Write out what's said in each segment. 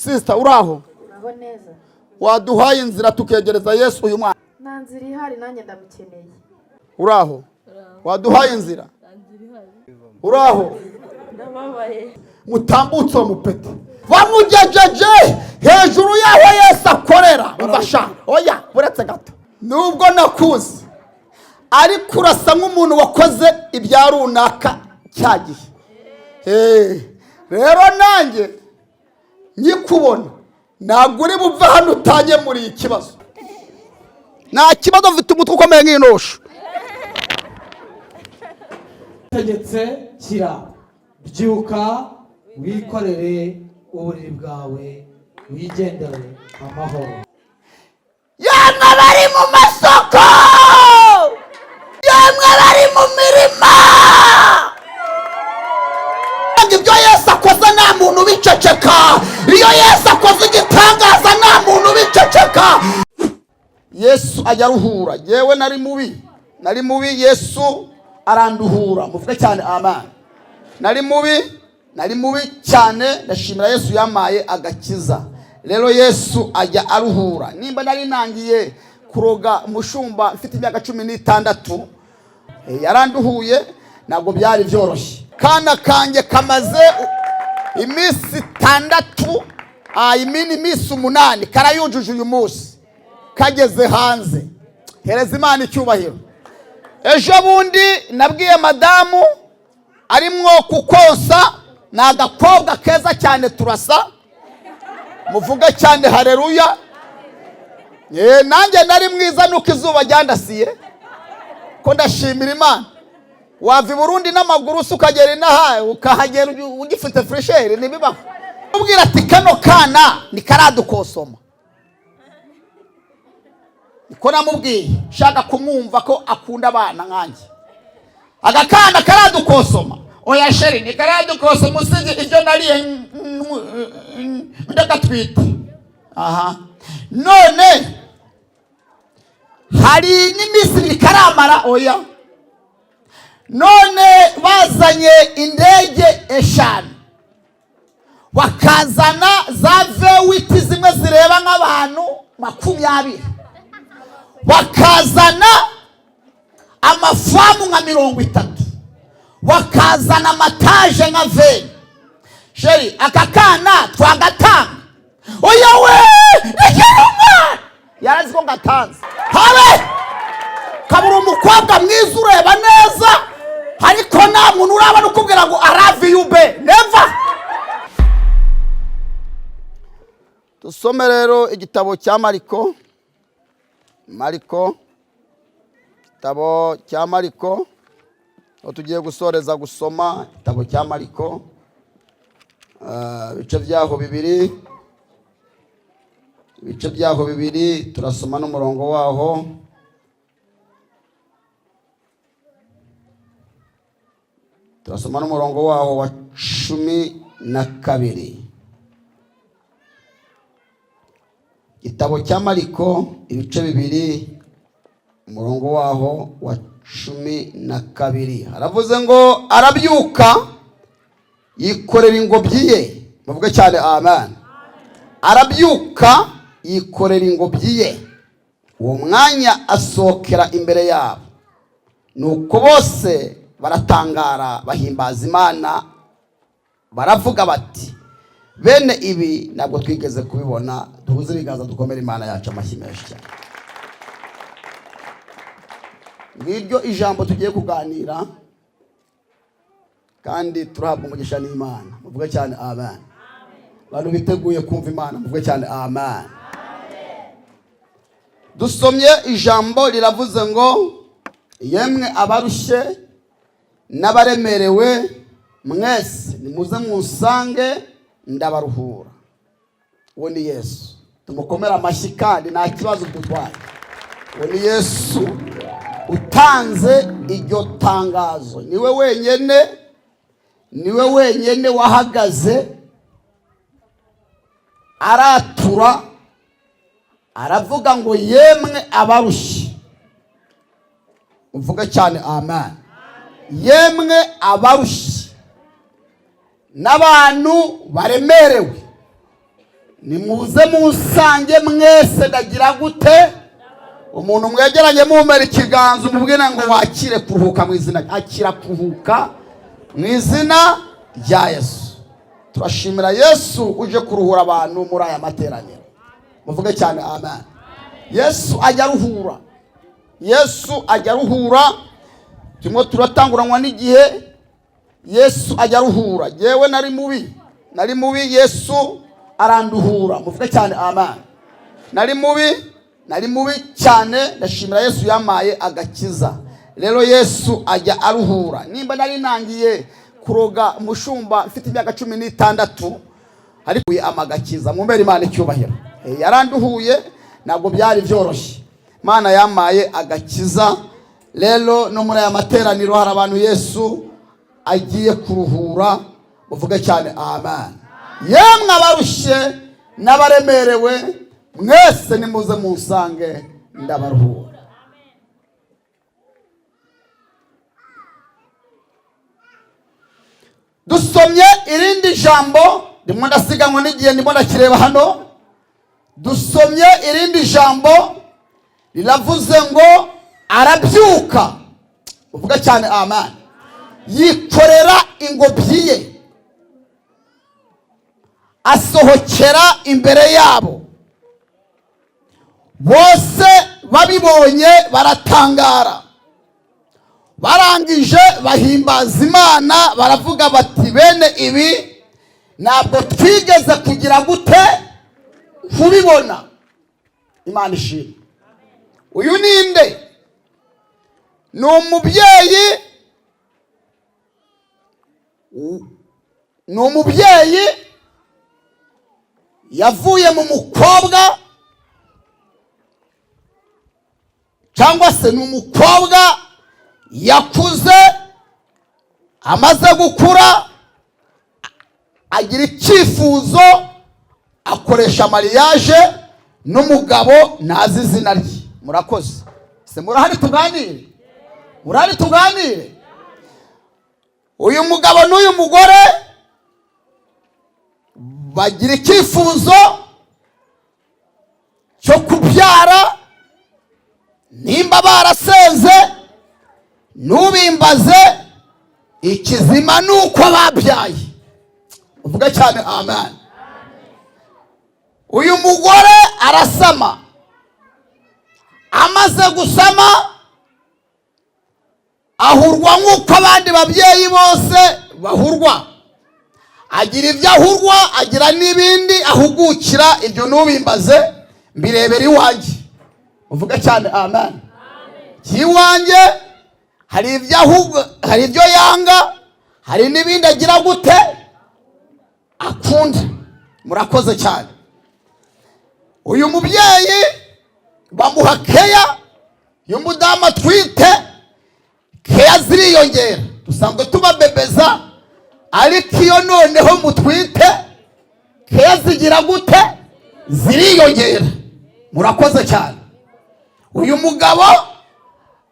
Sister, uraho? Uraho neza. Waduhaye inzira tukegereza Yesu uyu mwana? Nta nzira ihari, nanjye ndamukeneye. Uraho, waduhaye inzira? Uraho? Ndababaye. Mutambutse uwo mupeti bamugejeje hejuru y'aho Yesu akorera. Umva, oya, uretse gato, nubwo nakuzi ariko urasa nk'umuntu wakoze ibya runaka cya gihe. Rero nanjye nkikubona, ntabwo uri buve hano utanyemuriye ikibazo. Nta kibazo, mfite umutwe ukomeye nk'inosho. Tegetse kira, byuka, wikorere uburiri bwawe, wigendere amahoro. Yemwe bari mu masoko, yemwe bari mu mirima, ibyo Yesu akoze nta muntu ubiceceka. Iyo Yesu akoze igitangaza nta muntu ubiceceka. Yesu ajya aruhura. Yewe, nari mubi, nari mubi, Yesu aranduhura. Muvuge cyane amen. Nari mubi, nari mubi cyane. Ndashimira Yesu yamaye agakiza. Rero Yesu ajya aruhura. Nimba nari nangiye kuroga umushumba mfite imyaka 16, yaranduhuye. Ntabwo byari byoroshye. Kana kanjye kamaze iminsi 6, imini iminsi 8 karayujuje uyu munsi, kageze hanze. Hereza Imana icyubahiro. Ejo bundi nabwiye madamu arimwo kukonsa, ni agakobwa keza cyane, turasa. Muvuge cyane hareruya. Nanjye nari mwiza nuko izuba ryandasiye, ko ndashimira Imana. Wava i Burundi n'amaguru se ukagera inaha, ukahagera ugifite fraîcheur? Ntibibaho. Ubwira ati: "Kano kana nikaradukosoma." Niko namubwiye, shaka kumwumva ko akunda abana nkanjye. Agakana karadukosoma? Oya chéri, nikaradukosoma, usibye ibyo nariye ndagatwite. Aha none hari n'iminsi 2 karamara. Oya, none bazanye indege 5, bakazana za V8 zimwe zireba nk'abantu 20, bakazana amafamu nka 30, bakazana amataje nka 20. Chéri, aka kana twagatanga? Oya we, rekera umwana. Yarazi ko ngatanze. Habe kabura umukobwa mwiza ureba neza, ariko nta muntu urabona ukubwira ngo "I love you bae", never. Dusome rero igitabo cya Mariko. Mariko, igitabo cya Mariko, aho tugiye gusoreza gusoma igitabo cya Mariko, ibice byaho 2, ibice byaho 2, turasoma n'umurongo waho. Turasoma n'umurongo waho wa 12. Igitabo cya Mariko, ibice 2, umurongo waho wa 12, haravuze ngo: "Arabyuka, yikorera ingobyi ye." Muvuge cyane amen. Arabyuka, yikorera ingobyi ye, uwo mwanya asohokera imbere yabo. Nuko bose baratangara, bahimbaza Imana, baravuga bati: "Bene ibi ntabwo twigeze kubibona." Duhuze ibiganza, dukomere Imana yacu amashyi menshi cyane. Ngiryo ijambo tugiye kuganira, kandi turahabwa umugisha n'Imana. Muvuge cyane amen. Abantu biteguye kumva Imana, muvuge cyane amen. Dusomye ijambo riravuze ngo: "Yemwe abarushye n'abaremerewe mwese, nimuze munsange, ndabaruhura." Uwo ni Yesu. Tumukomere amashyi, kandi nta kibazo dutwaye. Uwo ni Yesu utanze iryo tangazo. Niwe wenyine, niwe wenyine wahagaze, aratura, aravuga ngo: "Yemwe abarushye." Uvuge cyane amen. Yemwe abarushye n'abantu baremerewe. Nimuze musange mwese, ndagira gute? Umuntu mwegeranye mumera ikiganza, umubwire ngo wakire kuruhuka mu izina, akira kuruhuka mu izina rya Yesu. Turashimira Yesu uje kuruhura abantu muri aya materaniro. Muvuge cyane amen. Yesu ajya aruhura, Yesu ajya aruhura. Turimo turatanguranwa n'igihe. Yesu ajya aruhura. Yewe nari mubi, nari mubi, Yesu aranduhura. Muvuge cyane amen. Nari mubi, nari mubi cyane, ndashimira Yesu yamaye agakiza. Rero Yesu ajya aruhura. Nimba nari nangiye kuroga umushumba mfite imyaka 16, ariko amagakiza, mumbere Imana icyubahiro. Yaranduhuye, ntabwo byari byoroshye. Imana yamaye agakiza. Rero no muri aya materaniro hari abantu Yesu agiye kuruhura. Muvuge cyane amen. Yemwe abarushye n'abaremerewe mwese, nimuze munsange ndabaruhura. Dusomye irindi jambo, ndimo ndasiganwa n'igihe, ndimo ndakireba hano. Dusomye irindi jambo riravuze ngo arabyuka. Uvuga cyane amen. Yikorera ingobyi ye, asohokera imbere yabo. Bose babibonye baratangara, barangije bahimbaza Imana, baravuga bati bene ibi ntabwo twigeze kugira gute kubibona. Imana ishimwe. Uyu ninde? Ni umubyeyi, ni umubyeyi yavuye mu mukobwa, cyangwa se ni umukobwa yakuze, amaze gukura agira icyifuzo, akoresha mariage n'umugabo ntazi izina rye. Murakoze. Se murahari tuganire? Murahari tuganire? Uyu mugabo n'uyu mugore bagira icyifuzo cyo kubyara. Nimba barasenze ntubimbaze, ikizima nuko babyaye. Uvuga cyane amen. Uyu mugore arasama, amaze gusama ahurwa nk'uko abandi babyeyi bose bahurwa, agira ibyo ahurwa, agira n'ibindi ahugukira. Ibyo ntubimbaze, mbirebera iwanjye. Uvuga cyane amen. Iwanjye hari ibyo ahubwo, hari ibyo yanga, hari n'ibindi agira gute akunda. Murakoze cyane. Uyu mubyeyi bamuha keya y'umudamu atwite, keya ziriyongera. Dusanzwe tubabebeza, ariko iyo noneho mutwite keya zigira gute? Ziriyongera. Murakoze cyane. Uyu mugabo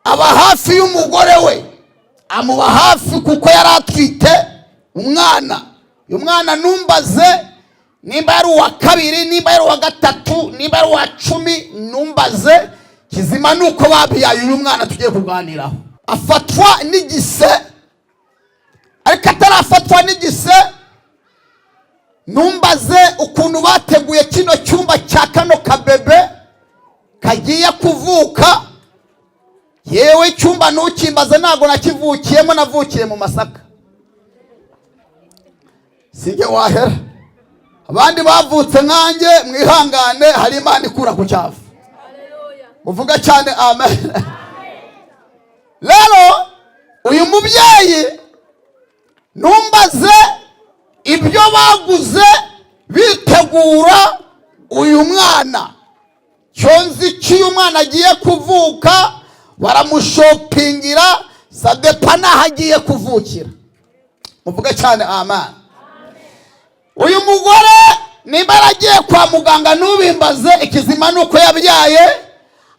aba hafi y'umugore we, amuba hafi kuko yari atwite umwana. Uyu mwana numbaze nimba yari uwa kabiri, nimba yari uwa gatatu, nimba yari uwa 10, numbaze. Kizima nuko babyaye uyu mwana tugiye kuganiraho. Afatwa n'igise, ariko atarafatwa n'igise numbaze ukuntu bateguye kino cyumba cya kano kabebe kagiye kuvuka. Yewe icyumba ntukimbaze, ntabwo nakivukiyemo, navukiye mu Masaka. Sinjye wahera, abandi bavutse nkanjye mwihangane, hari Imana ikura ku cyavu. Muvuga cyane amen. Rero uyu mubyeyi numbaze ibyo baguze bitegura uyu mwana. Cyonzi cy'uyu mwana agiye kuvuka, baramushopingira sadepa naho agiye kuvukira. Muvuge cyane amen. Uyu mugore nimba yaragiye kwa muganga ntubimbaze, ikizima nuko yabyaye.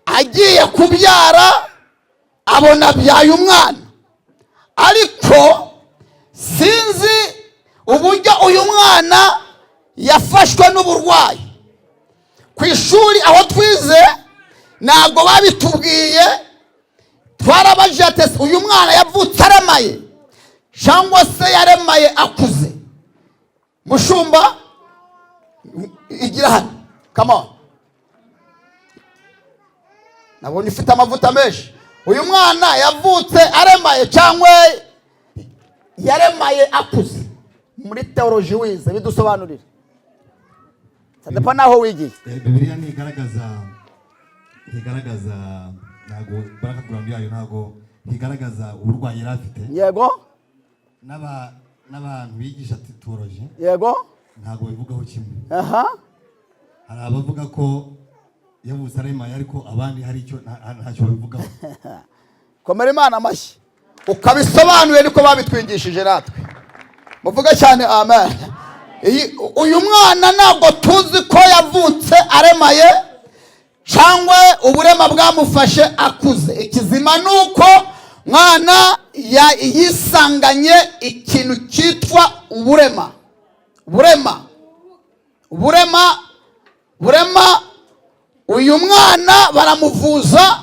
Agiye kubyara abona abyaye umwana, ariko sinzi uburyo uyu mwana Yafashwe n'uburwayi ku ishuri aho twize, ntabwo babitubwiye. Twarabajije ati: "Uyu mwana yavutse aremaye cyangwa se yaremaye akuze?" Mushumba, igira hano, come on. Nabonye ufite amavuta menshi. Uyu mwana yavutse aremaye cyangwa yaremaye akuze? Muri théologie wize, bidusobanurire, ça dépend n'aho wigiye. Bibiliya ntigaragaza, ntabwo background yayo, ntabwo ntigaragaza uburwayi yari afite. N'abantu bigisha théologie ntabwo babivugaho kimwe. Hari abavuga ko yavutse aremaye, ariko abandi hari icyo ntacyo babivugaho. Komera Imana amashyi. Ukabisobanuye, niko babitwigishije natwe. Muvuge cyane amen. Uyu mwana ntabwo tuzi ko yavutse aremaye cyangwa uburema bwamufashe akuze. Ikizima ni uko mwana yisanganye ikintu cyitwa uburema, burema, burema, burema. Uyu mwana baramuvuza.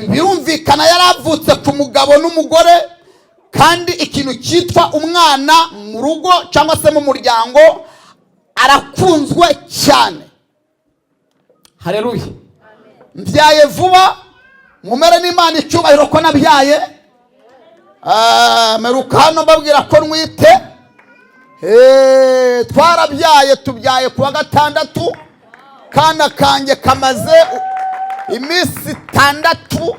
Birumvikana yaravutse ku mugabo n'umugore, kandi ikintu cyitwa umwana mu rugo cyangwa se mu muryango arakunzwe cyane. Hareruya! Mbyaye vuba, mumere n'Imana icyubahiro ko nabyaye. Meruka hano mbabwira ko nwite. Twarabyaye, tubyaye ku wa gatandatu. Kana kanjye kamaze iminsi 6,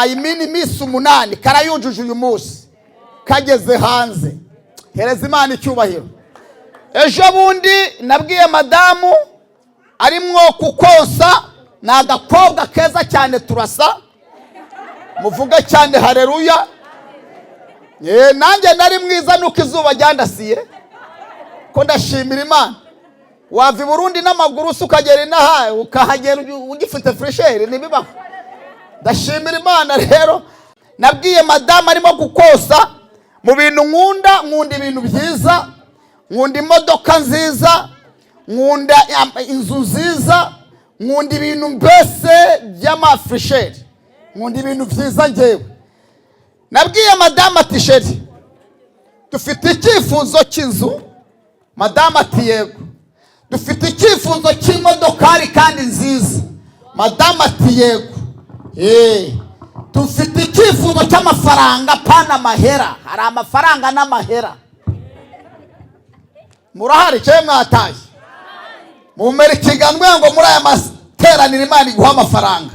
imini iminsi 8, karayujuje uyu munsi, kageze hanze. Hereza Imana icyubahiro. Ejo bundi nabwiye madamu arimwo kukonsa, ni agakobwa keza cyane, turasa. Muvuge cyane hareruya. Nanjye nari mwiza, nuko izuba ryandasiye, ko ndashimira Imana. Wava i Burundi n'amaguru se ukagera inaha, ukahagera ugifite fraîcheur? Ntibibaho. Ndashimira Imana rero. Nabwiye madamu arimo gukosa, mu bintu nkunda, nkunda ibintu byiza, nkunda imodoka nziza, nkunda inzu nziza, nkunda ibintu mbese by'amafraîcheur, nkunda ibintu byiza ngewe. Nabwiye madamu ati: "Chéri, dufite icyifuzo cy'inzu." Madamu ati: "Yego." "Dufite icyifuzo cy'imodokari kandi nziza." Madamu ati: "Yego." "Dufite icyifuzo cy'amafaranga, pana amahera." Hari amafaranga n'amahera. Murahari cyangwa mwatashye? Mumera ikiganwe ngo muri aya materaniro Imana iguha amafaranga,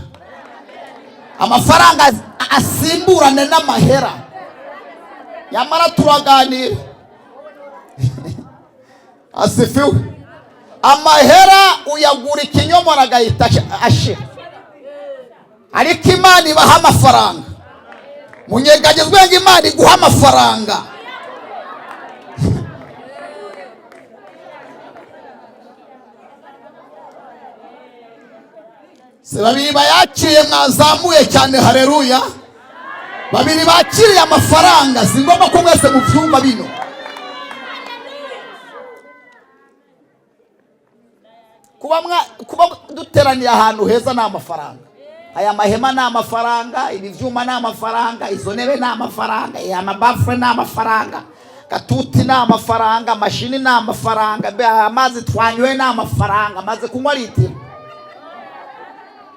amafaranga asimburane n'amahera. Nyamara turaganira. Asifiwe. Amahera uyagura ikinyomoro agahita ashira, ariko Imana ibaha amafaranga. Munyegagezwe ngo Imana iguha amafaranga. Si babiri bayakiriye mwazamuye cyane hareruya? Babiri bakiriye amafaranga. Si ngombwa ko mwese mubyumva bino. Kuba duteraniye ahantu heza ni amafaranga. Aya mahema ni amafaranga, ibi byuma ni amafaranga, izo ntebe ni amafaranga, aya mabaffle ni amafaranga, gatuti ni amafaranga, mashini ni amafaranga, amazi twanyoye ni amafaranga, amaze kunywa litiro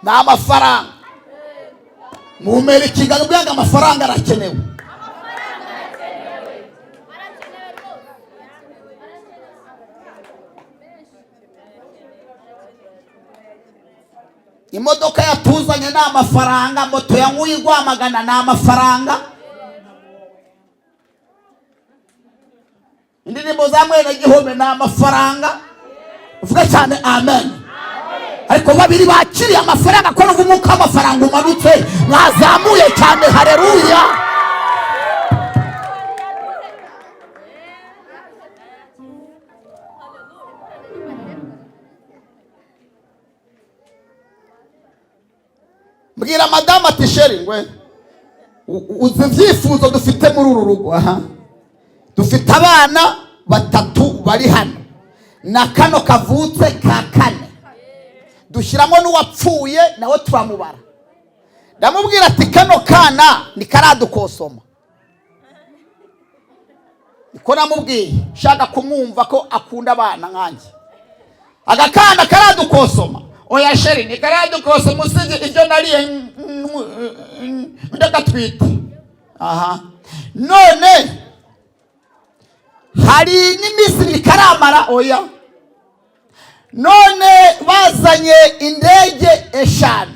ni amafaranga. Mumera ikiganza kugira ngo amafaranga arakenewe. Imodoka yatuzanye ni amafaranga, moto yankuye igwamagana ni amafaranga, indirimbo za mwene gihome ni amafaranga. Uvuga cyane amen. Ariko babiri bakiriye amafaranga, ko numva umwuka w'amafaranga umanutse, mwazamuye cyane hareruya. Mbwira madamu ati: "Chéri, ngwe uzi ibyifuzo dufite muri uru rugo?" Aha dufite abana batatu bari hano. Na kano kavutse ka kane, dushyiramo n'uwapfuye nawe turamubara. Ndamubwira ati kano kana nikaradukosoma. Niko namubwiye, shaka kumwumva ko akunda abana nkanjye. Aka kana karadukosoma. Oya chéri, nikaradukosoma, usibye ibyo nariye ndagatwite. Aha none hari n'iminsi ibiri karamara. Oya, none bazanye indege 5,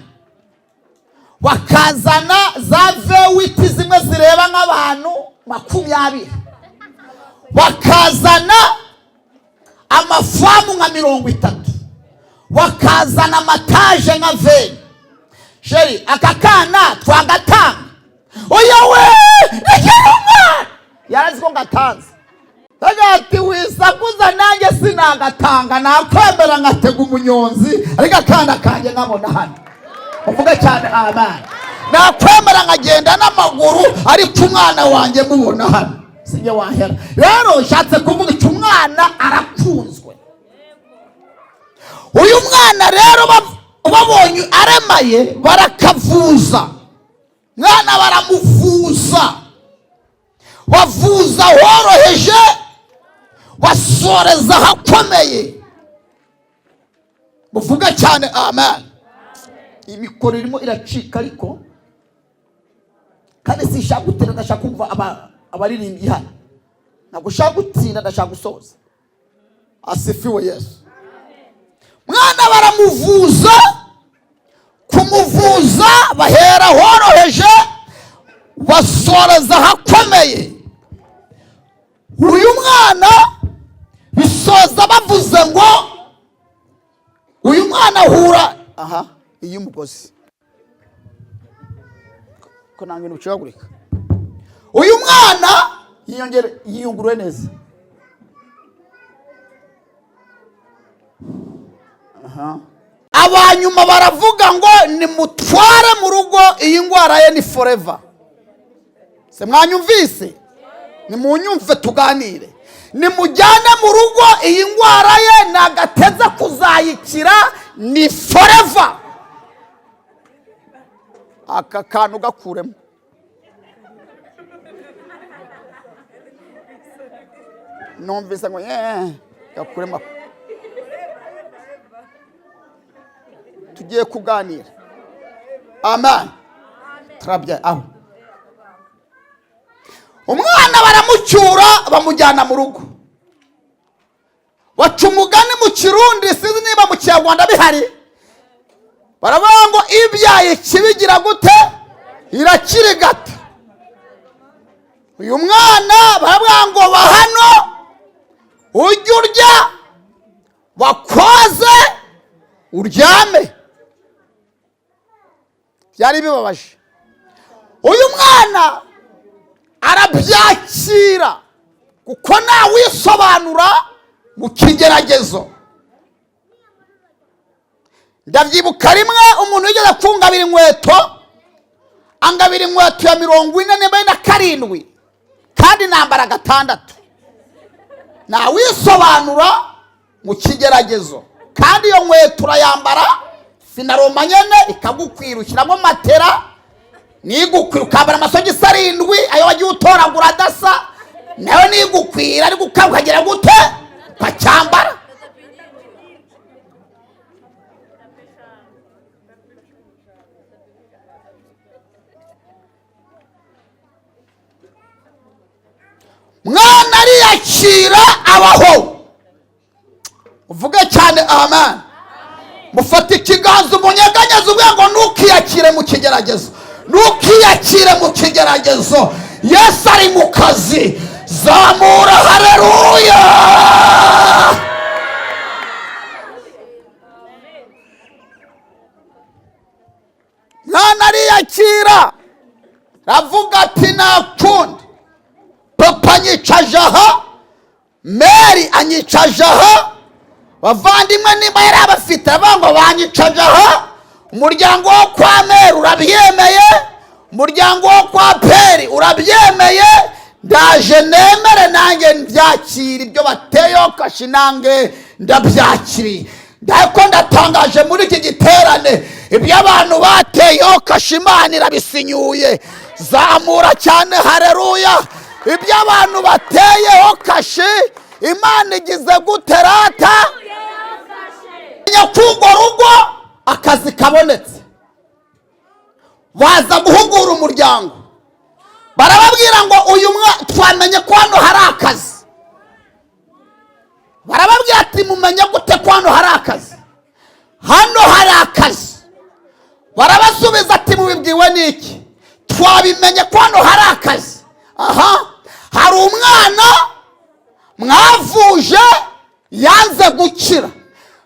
bakazana za V8 zimwe zireba nk'abantu 20, bakazana amafamu nka 30, bakazana amataje nka 20. Chéri, aka kana twagatanga? Oya we, rekera umwana. Yarazi ko ngatanze. Ati wisakuza, nanjye sinagatanga, nakwemera nkatega umunyonzi, ariko akana kanjye nkabona hano. Uvuge cyane amen. Nakwemera nkagenda n'amaguru, ariko umwana wanjye mubona hano, sinjye wahera. Rero nshatse kuvuga icyo, umwana arakunzwe. Uyu mwana rero babonye aremaye, barakavuza. Mwana baramuvuza, bavuza horoheje, basoreza ahakomeye. Muvuge cyane amen. Imikoro irimo iracika, ariko kandi sinshaka gutinda, ndashaka kumva abaririmbyi hano. Ntabwo ushaka gutinda, ndashaka gusoza. Asifiwe Yesu. Mwana baramuvuza, kumuvuza bahera horoheje, basoreza ahakomeye. Uyu mwana bisoza bavuze ngo uyu mwana ahura aha iyi mugozi ko nta bintu bicikagurika. Uyu mwana yiyongere, yiyunguruye neza. Aha abanyuma baravuga ngo nimutware mu rugo, iyi ndwara ye ni forever. Se mwanyumvise? Nimunyumve tuganire. Nimujyane mu rugo, iyi ndwara ye nagateza kuzayikira, ni forever. Aka kantu gakuremo. Numvise ngo gakuremo. Tugiye kuganira. Amen. Turabya aho. Umwana baramucyura, bamujyana mu rugo. Baca umugani mu Kirundi, sinzi niba mu Kinyarwanda bihari, baravuga ngo ibyaye kibigira gute? Irakirigata. Uyu mwana baravuga ngo bahano ujye urya, bakoze uryame. Byari bibabaje. Uyu mwana arabyakira, kuko ntawisobanura mu kigeragezo. Ndabyibuka rimwe umuntu yigeze kungabira inkweto, angabira inkweto ya 47, kandi nambara 6. Ntawisobanura mu kigeragezo, kandi iyo nkweto urayambara finaroma nyene ikagukwira, ushyiramo matera nigukwira, ukambara amasogisi 7 ayo wagiye utoragura adasa nayo nigukwira, ariko ukagera gute ukacyambara. Mwana ariyakira abaho. Uvuge cyane amen. Mufate ikiganza umunyeganyeze, uvuge ngo ntukiyakire mu kigeragezo, ntukiyakire mu kigeragezo. Yesu ari mu kazi. Zamura haleluya. Mwana ariyakira, aravuga ati nakundi papa anyicaje aha, Mary anyicaje aha, bavandimwe niba yari abafite ngo banyicaje aha, umuryango wo kwa Mary urabyemeye, umuryango wo kwa Peri urabyemeye, ndaje nemere nanjye mbyakira ibyo bateyeho kashi, nange Ndabyakiriye, ndako ndatangaje muri iki giterane, ibyo abantu bateyeho kashe Imana irabisinyuye. Zamura cyane haleluya. Ibyo abantu bateyeho kashe Imana igize gute rata? Nyakugwa rugo akazi kabonetse, baza guhugura umuryango, barababwira ngo uyu twamenye ko hano hari akazi. Barababwira ati mumenye gute ko hano hari akazi? Hano hari akazi. Barabasubiza ati mubibwiwe n'iki? Twabimenye ko hano hari akazi. Aha hari umwana mwavuje yanze gukira,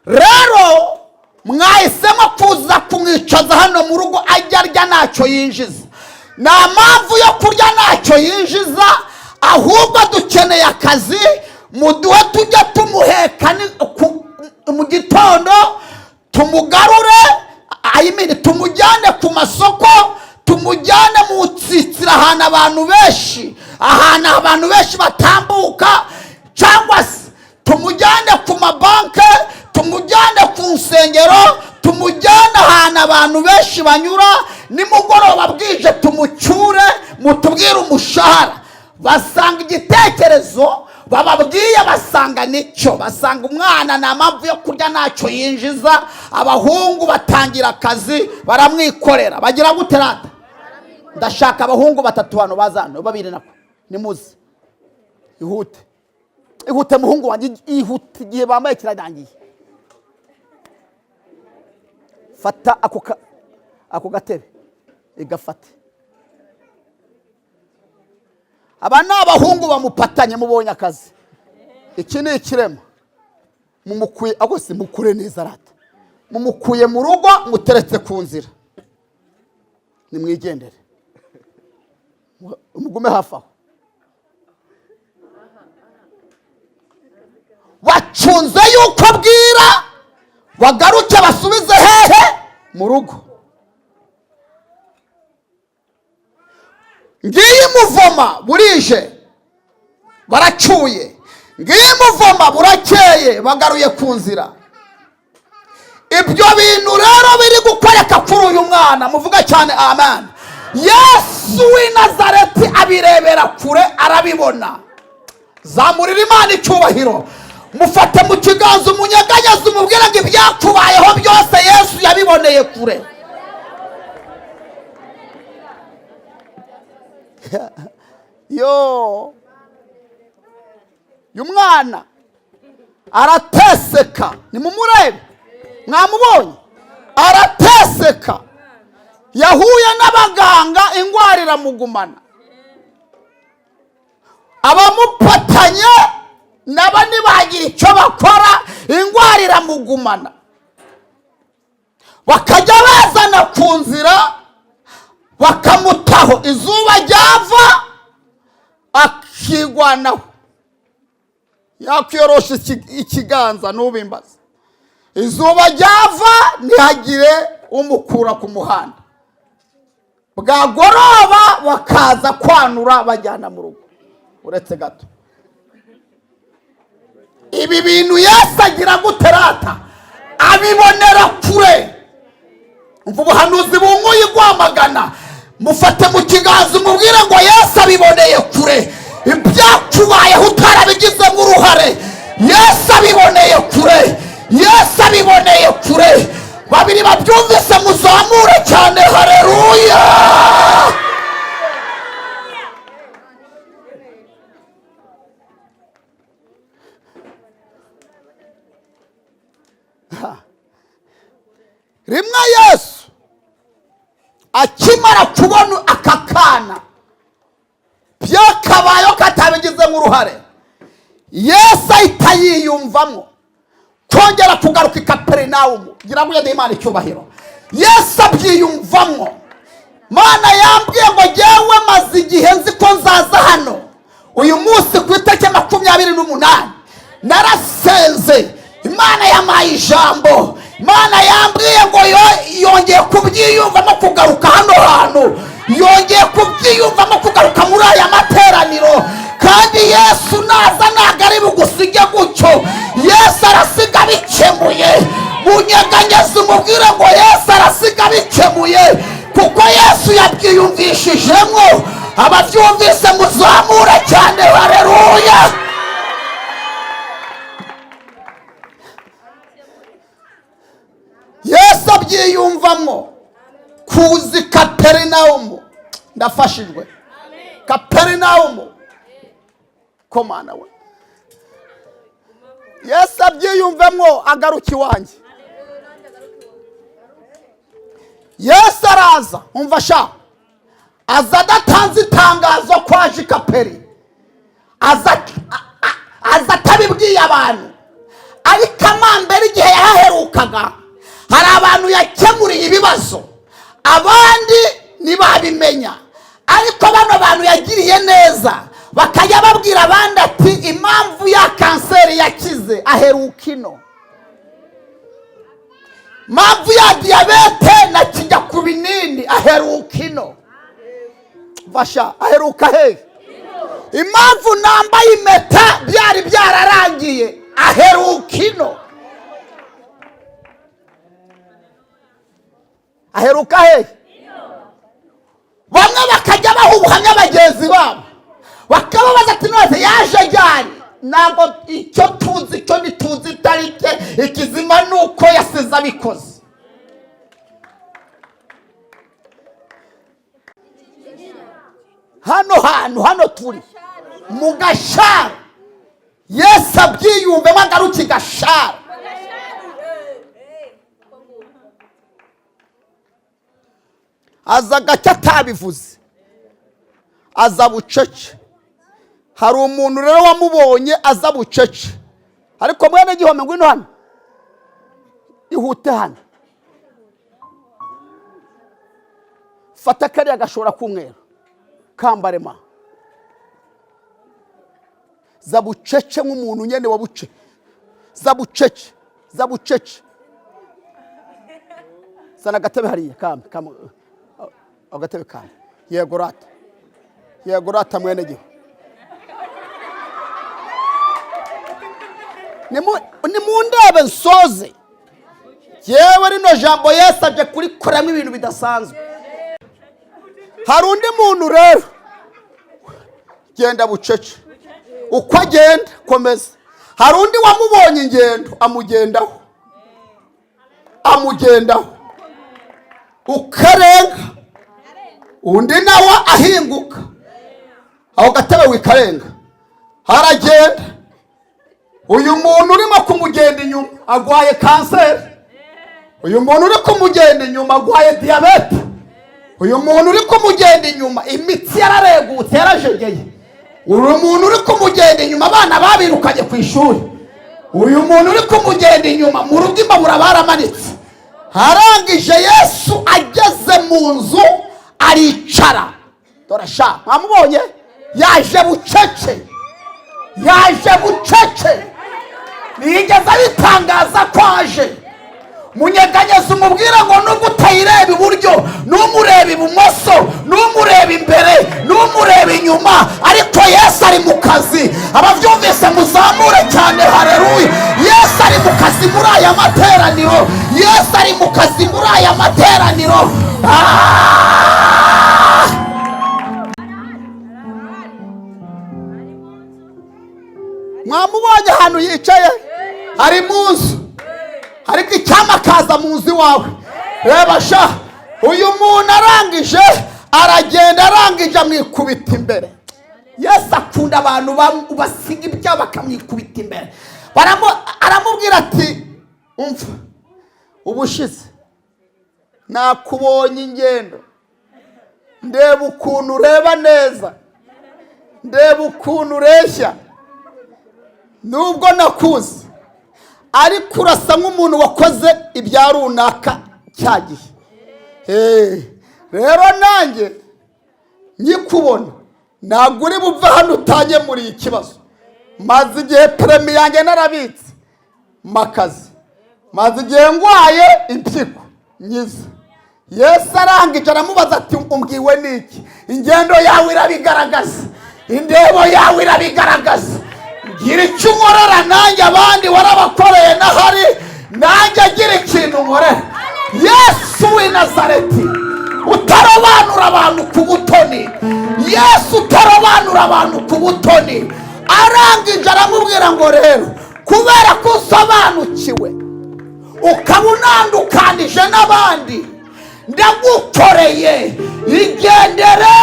rero mwahisemo kuza kumwicaza hano mu rugo ajya arya ntacyo yinjiza. Nta mpamvu yo kurya ntacyo yinjiza, ahubwo dukeneye akazi, muduhe tujya tumuheka mu gitondo, tumugarure, I mean, tumujyane ku masoko, tumujyane mu nsisiro ahantu abantu benshi, ahantu abantu benshi batambuka, cyangwa se tumujyane ku mabanke, tumujyane ku nsengero, tumujyane ahantu abantu benshi banyura, nimugoroba bwije tumucyure, mutubwire umushahara. Basanga igitekerezo bababwiye, basanga nicyo, basanga umwana nta mpamvu yo kurya ntacyo yinjiza. Abahungu batangira akazi, baramwikorera. Bagira gute rata? Ndashaka abahungu batatu hano baza hano, babiri nako nimuze. Ihute, ihute muhungu wanjye, ihute, igihe bambaye kirarangiye. Fata ako gatebe, igafate. Aba ni abahungu bamupatanye, mubonye akazi. Iki ni ikirema, mumukuye aho si mukure neza rata, mumukuye mu rugo muteretse ku nzira, nimwigendere, mugume hafi aho. Bacunze yuko bwira bagaruke basubize hehe? Mu rugo. Ngiyi muvoma burije baracuye, ngiyi muvoma burakeye bagaruye ku nzira. Ibyo bintu rero biri gukoreka kuri uyu mwana, muvuga cyane amen. Yesu w'i Nazareti abirebera kure, arabibona. Zamurira Imana icyubahiro, mufate mu kiganza umunyeganyeze, umubwire ngo ibyakubayeho byose Yesu yabiboneye kure. Yo, uyu mwana arateseka, nimumurebe, mwamubonye arateseka. Yahuye n'abaganga ingwara iramugumana, abamupatanye nabo ntibagira icyo bakora, ingwara iramugumana. Bakajya bazana ku nzira bakamutaho, izuba ryava akigwanaho, yakwiyorosha ikiganza n'ubimbaza, izuba ryava ntihagire umukura ku muhanda, bwagoroba bakaza kwanura bajyana mu rugo. Uretse gato, ibi bintu Yesu agira gute rata? Abibonera kure. Umva ubuhanuzi bunguye igwamagana, mufate mu kiganza umubwire ngo Yesu abiboneye kure. Ibyakubayeho utarabigizemo uruhare, Yesu abiboneye kure, Yesu abiboneye kure. Babiri babyumvise muzamure cyane haleluya. Rimwe Yesu akimara kubona aka kana byakabayeho katabigizemo uruhare, Yesu ahita yiyumvamo kongera kugaruka i Kaperinawumu. Ngira ngo ugende Imana icyubahiro. Yesu abyiyumvamo. Mana yambwiye ngo jyewe maze igihe nzi ko nzaza hano uyu munsi ku itariki 28, narasenze, Imana yampaye ijambo, Imana yambwiye ngo yongeye kubyiyumvamo kugaruka hano hantu, yongeye kubyiyumvamo kugaruka muri aya materaniro, Kandi Yesu naza ntabwo ari bugusige gutyo. Yesu arasiga bikemuye. Munyeganyeze umubwire ngo Yesu arasiga bikemuye, kuko Yesu yabyiyumvishijemo. Ababyumvise muzamura cyane, haleluya. Yesu abyiyumvamo kuzi Kaperinawumu. Ndafashijwe. Kaperinawumu komana we. Yesu abyiyumvemo agaruka iwanjye. Yesu araza, umva sha, aza adatanze itangazo ko aje Kaperi, aza atabibwiye abantu. Ariko amambere igihe yahaherukaga hari abantu yakemuriye ibibazo, abandi ntibabimenya. Ariko bano bantu yagiriye neza bakajya babwira abandi ati impamvu ya kanseri yakize aheruka ino, impamvu ya diyabete na kijya ku binini aheruka ino. Vasha aheruka he? Impamvu nambaye impeta byari byararangiye aheruka ino. Aheruka he? Bamwe bakajya baha ubuhamya bagenzi babo, bakababaza ati none yaje ryari? Ntabwo icyo tuzi icyo ntituzi itariki, ikizima ni uko yasize abikoze. Hano hantu hano turi mu Gashara, Yesu abyiyumvemo agaruka i Gashara. Aza gake atabivuze, aza bucece. Hari umuntu rero wamubonye aza bucece, ariko mwene gihome ngwino hano, ihute hano, fata kariya gashora k'umweru kambarema, za bucece nk'umuntu nyene wa buce, za bucece, za bucece. Sana agatebe hariya kambe kambe, agatebe kambe. Yego rata, yego rata mwene gihe. Nimundebe nsoze. Yewe rino jambo Yesu aje kurikoramo ibintu bidasanzwe. Hari undi muntu rero genda bucece, uko agenda komeza. Hari undi wamubonye ingendo amugendaho, amugendaho ukarenga, undi nawe ahinguka aho gatebe wikarenga, haragenda. Uyu muntu urimo kumugenda inyuma agwaye kanseri, uyu muntu uri kumugenda inyuma agwaye diyabete, uyu muntu uri kumugenda inyuma imitsi yararegutse yarajegeye, uyu muntu uri kumugenda inyuma abana babirukanye ku ishuri, uyu muntu uri kumugenda inyuma mu rugo imbabura baramanitse. Harangije Yesu ageze mu nzu aricara. Dore sha, mwamubonye yaje bucece, yaje bucece, ntiyigeze abitangaza ko aje. Munyeganyeze umubwire ngo nubwo utayireba iburyo, n'umureba ibumoso, n'umureba imbere, n'umureba inyuma, ariko Yesu ari mu kazi. Ababyumvise muzamure cyane, haleluya. Yesu ari mu kazi muri aya materaniro, Yesu ari mu kazi muri aya materaniro. Mwamubonye ahantu yicaye, ari mu nzu, ariko icyamakaza mu nzu iwawe. Reba sha, uyu muntu arangije aragenda, arangije amwikubita imbere. Yesu akunda abantu basiga ibyabo bakamwikubita imbere. Aramubwira ati umva, ubushize nakubonye ingendo, ndeba ukuntu ureba neza, ndeba ukuntu ureshya, nubwo nakuzi ariko urasa nk'umuntu wakoze ibya runaka cya gihe. Rero nanjye nkikubona ntabwo uri buve hano utanye muri ikibazo. Maze igihe premi yanjye narabitse makazi, maze igihe ngwaye impyiko nyiza. Yesu arangije aramubaza ati umbwiwe n'iki? Ingendo yawe irabigaragaza, Indebo yawe irabigaragaza. Gira icyo unkorera nanjye, abandi warabakoreye n'ahari nanjye gira ikintu nkorera. Yesu w'i Nazareti utarobanura abantu ku butoni, Yesu utarobanura abantu ku butoni. Arangije aramubwira ngo rero kubera ko usobanukiwe ukaba unandukanije n'abandi, ndagukoreye, igendere,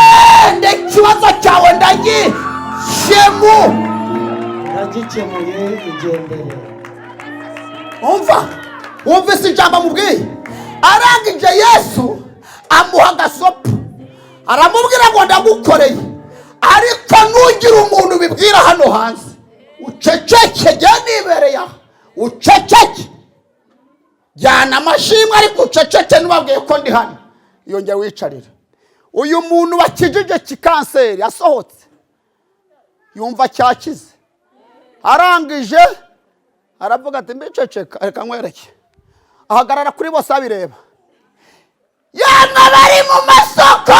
ikibazo cyawe ndagikemuye, igendere. Umva, wumvise ijambo amubwiye. Arangije Yesu amuha agasopo, aramubwira ngo ndagukoreye, ariko nugira umuntu ubibwira hano hanze, uceceke, jya nibereye aha, uceceke, jyana amashimwe ariko uceceke, ntubabwiye ko ndi hano. Yongera wicarira. Uyu muntu bakijije kikanseri asohotse yumva cyakize, arangije aravuga ati mbiceceka, reka nkwereke. Ahagarara kuri bose abireba. Yemwe bari mu masoko,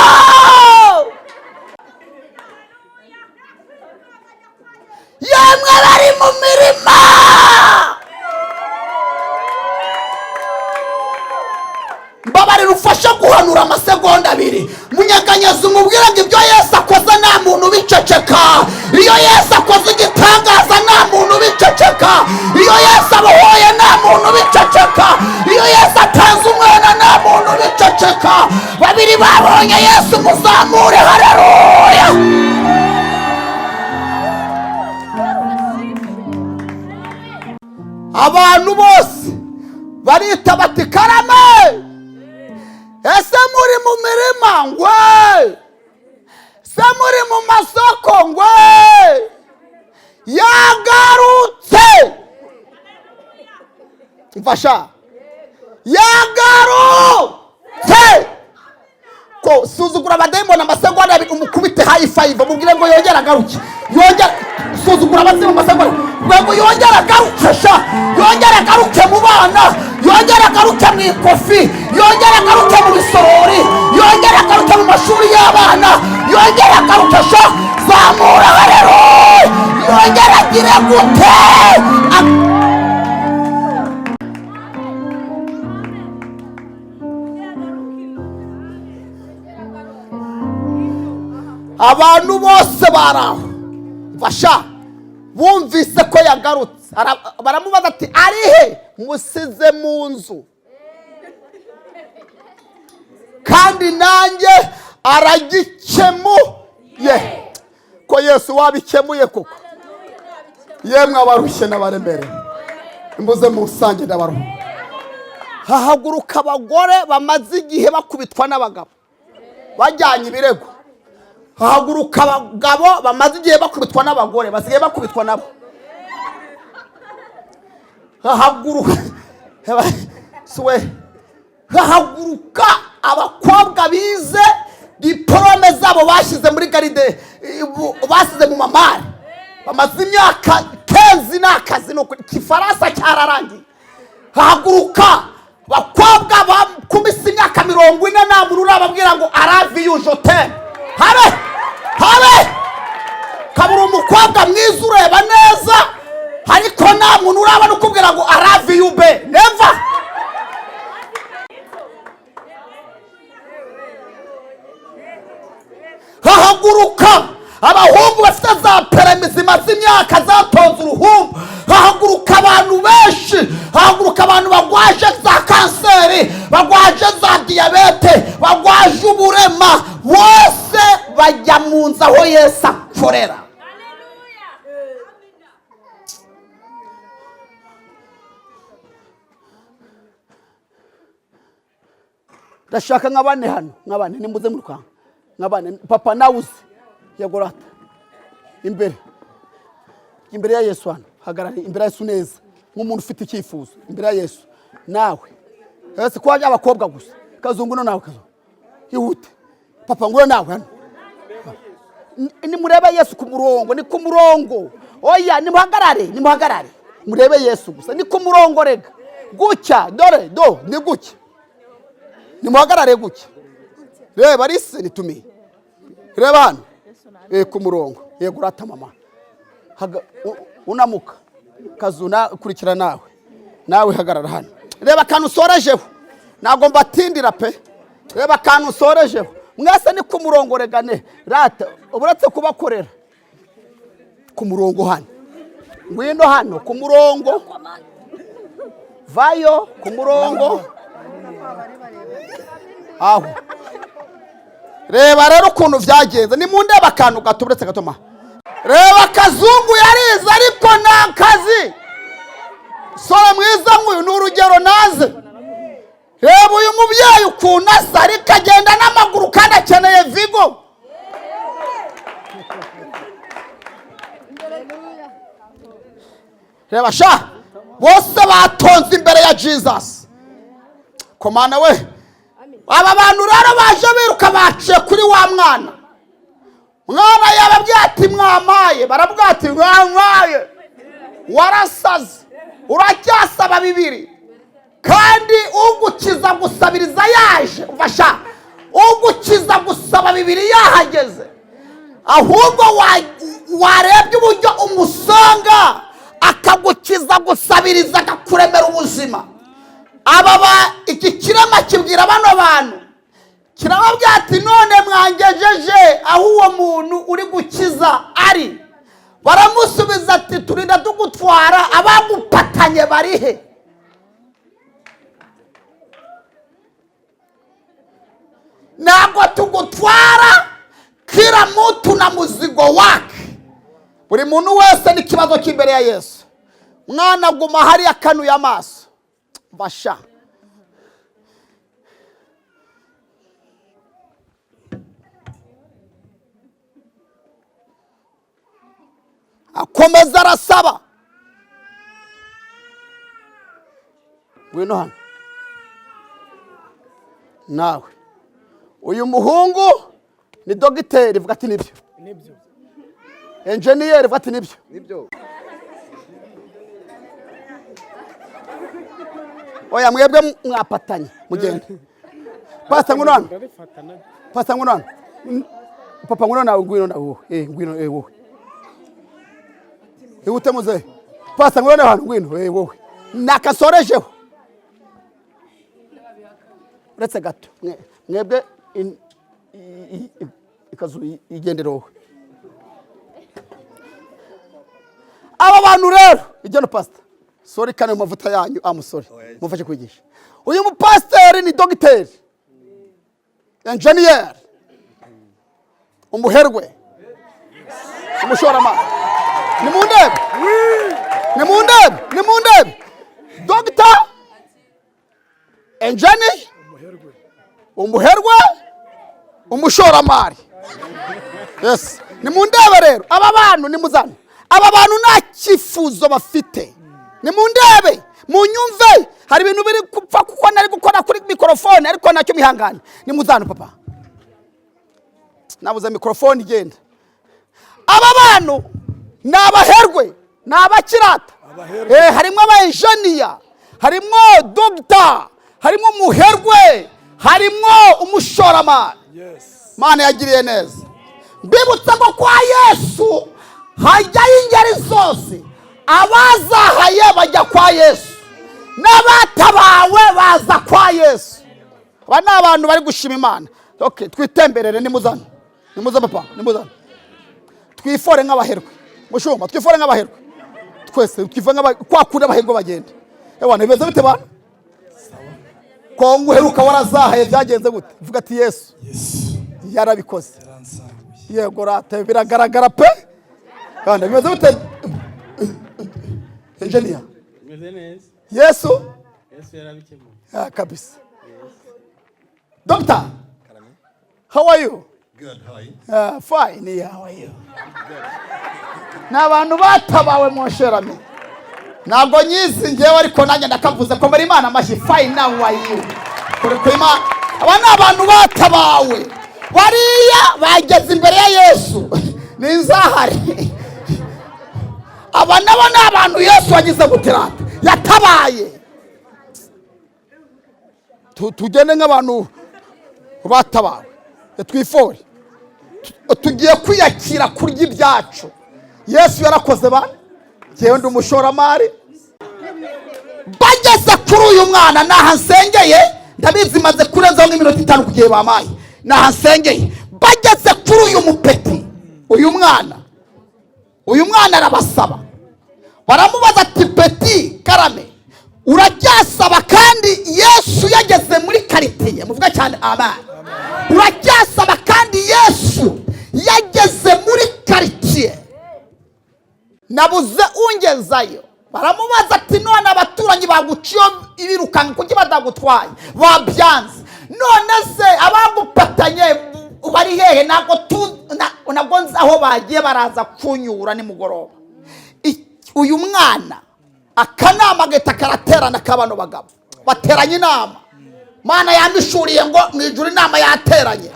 yemwe bari mu mirima, mbabarira ufashe guhanura amasegonda abiri. Munyeganyeza umubwire ngo ibyo Yesu akoze nta muntu ubiceceka. Iyo Yesu akoze igitangaza nta muntu ubiceceka. Iyo Yesu abohoye nta muntu ubiceceka. Iyo Yesu atanze umwana nta muntu ubiceceka. Babiri babonye Yesu, muzamure haleluya. Abantu bose barita bati karame, ese muri mu mirima ngwe, se muri mu masoko ngwe, yagarutse. Mfasha, yagarutse. Ko suzugura abadayimoni amasegonda abiri, umukubite high five, umubwire ngo yongere agaruke. Yongere suzugura abazimu amasegonda, ngo yongere agaruke sha, yongere agaruke mu bana, yongere agaruke mu ikofi, yongere agaruke mu bisorori, yongere agaruke mu mashuri y'abana, yongere agaruke sha, zamura haleluya, yongere agire gute. Abantu bose baraho mfasha bumvise ko yagarutse, baramubaza ati arihe? Musize mu nzu, kandi nanjye aragikemuye. Ko Yesu wabikemuye koko. Yemwe abarushye n'abaremerewe, mbuze musange ndabaruha. Hahaguruka abagore bamaze igihe bakubitwa n'abagabo bajyanye ibirego. Hahaguruka abagabo bamaze igihe bakubitwa n'abagore, basigaye bakubitwa nabo. Hahaguruka abakobwa bize diporome zabo bashyize muri garide, basize mu mamari, bamaze imyaka 10 n'akazi, nuko ikifaransa cyararangiye. Hahaguruka abakobwa bakumise imyaka 40 nta muntu urababwira ngo aravi yujote. Habe habe, kabura umukobwa mwiza ureba neza, ariko nta muntu urabona ukubwira ngo aravi yube never. Hahaguruka abahungu bafite za perimi zimaze imyaka zatonze uruhumbu. Hahaguruka abantu benshi, hahaguruka abantu bagwaje za kanseri, bagwaje za diyabete, bagwaje uburema, bose bajya mu nzu aho Yesu akorera. Ndashaka nk'abane hano, nk'abane nimbuze mu rukanga, nk'abane papa nawe uzi yagorata imbere, imbere ya Yesu hano, hagarara imbere ya Yesu neza nk'umuntu ufite icyifuzo imbere ya Yesu. Nawe ese ko wajya abakobwa gusa, kazungu no nawe kazungu, ihute papa ngure nawe hano. Nimurebe Yesu ku murongo, ni ku murongo. Oya nimuhagarare, nimuhagarare murebe Yesu gusa, ni ku murongo. Rega gucya, dore do ni gucya, nimuhagarare gucya. Reba risi nitumiye, reba hano ku murongo. Yego urata mama. Unamuka kazuna kurikira nawe. Nawe hagarara hano. Reba akantu usorejeho. Ntabwo mbatindira pe. Reba akantu usorejeho. Mwese ni ku murongo regane. Rata uretse kubakorera. Ku murongo hano. Ngwino hano ku murongo. Vayo ku murongo. Aho. Reba rero ukuntu byagenze. Ni mundeba akantu gato uretse gato ma. Reba kazungu yarize ariko nta kazi. Sore mwiza nk'uyu ni urugero naze. Reba uyu mubyeyi ukuntu asa ariko agenda n'amaguru kandi akeneye vigo. Reba sha bose batonze imbere ya Jesus. Komana we. Aba bantu rero baje biruka baciye kuri wa mwana. Mwana yababwiye ati mwamaye, barabwira ati mwamaye. Warasaze. Uracyasaba bibiri. Kandi ugukiza gusabiriza yaje. Umva sha. Ugukiza gusaba bibiri yahageze. Ahubwo warebye uburyo umusanga akagukiza gusabiriza akakuremera ubuzima. Aba iki kirema kibwira bano bantu kirababwira ati none mwangejeje aho uwo muntu uri gukiza ari. Baramusubiza ati turinda tugutwara abagupatanye barihe? Ntabwo tugutwara, kila mtu na muzigo wake. Buri muntu wese n'ikibazo cy'imbere ya Yesu. Mwana guma hariya akanuye amaso. Basha. Akomeza arasaba. Ngwino hano. Nawe. Uyu muhungu ni dogiteri vuga ati nibyo. Nibyo. Engineer vuga ati nibyo. Nibyo. Oya mwebwe mwapatanye mugende. Pastor ngwino hano. Pastor ngwino hano. Papa ngwino nawe, ngwino nawe wowe. Ngwino wowe. Ihute muzehe. Pastor ngwino hano, ngwino wowe. Nakasorejeho. Uretse gato. Mwebwe ikazu igendera wowe. Aba bantu rero igeno pastor. Sorry kane mavuta yanyu amusore. Mufashe kwigisha. Uyu mupasiteri ni dogiteri. Engineer. Umuherwe. Umushoramari. Ni mundebe. Ni mundebe. Ni mundebe. Doctor. Engineer. Umuherwe. Umushoramari. Yes. Ni mundebe rero. Aba bantu ni muzana. Aba bantu nta cyifuzo bafite. Ni mundebe, munyumve. Hari ibintu biri gupfa kuko nari gukora kuri microphone ariko nacyo mihangane. Ni muzana papa. Nabuze microphone igenda. Aba bantu ni abaherwe, ni abakirata. Harimo aba engineer, harimo doctor, harimo umuherwe, harimo umushoramari. Yes. Mana yagiriye neza. Mbibutsa ko kwa Yesu hajyayo ingeri zose. Abazahaye bajya kwa Yesu, n'abatabawe baza kwa Yesu. Aba ni abantu bari gushima Imana. Okay, twitemberere nimuzana. Nimuza papa, nimuzana. Twifore nk'abaherwe. Mushumba, twifore nk'abaherwe. Twese twifore nk'aba kwa kuri abaherwe bagenda. Ewana bimeze bite bana? Ko nguheruka warazahaye byagenze gute? Vuga ati Yesu. Yesu. Yarabikoze. Yego rata biragaragara pe. Kandi bimeze bite? Engineer. Meze neza. Yesu? Yesu yarabikemuye. Ah, kabisa. Doctor. How are you? Good, how are you? Fine, yeah, how are you? N'abantu batabawe mu nshorami. Ntabwo nyizi njyewe ariko nanjye ndakavuze ko muri Imana amashyi. Fine, how are you? Kuri ku Imana. Aba ni abantu batabawe. Bariya bageze imbere ya Yesu. Ni inzahare. Aba nabo ni abantu Yesu wagize guterata. Yatabaye. Tugende nk'abantu batabawe. Twifore. Tugiye kwiyakira kurya ibyacu. Yesu yarakoze bana, njyewe ndi umushoramari. Bageze kuri uyu mwana naha nsengeye, ndabizi maze kurenzaho nk'iminota 5 kugiye bamaye, naha nsengeye. Bageze kuri uyu mupeti, uyu mwana arabasaba, baramubaza ati peti karame uracyasaba kandi Yesu yageze muri karitiye? Muvuga cyane amen. Uracyasaba kandi Yesu yageze muri karitiye? Nabuze ungezayo. Baramubaza ati none abaturanyi baguciye ibirukanka kuki badagutwaye? Babyanze. None se abagupatanye bari hehe? Ntabwo nzi aho bagiye, baraza kunyura nimugoroba. Uyu mwana akanama gahita karaterana k'abano bagabo bateranye inama. Mana yamishuriye ngo mu ijuru inama yateranye.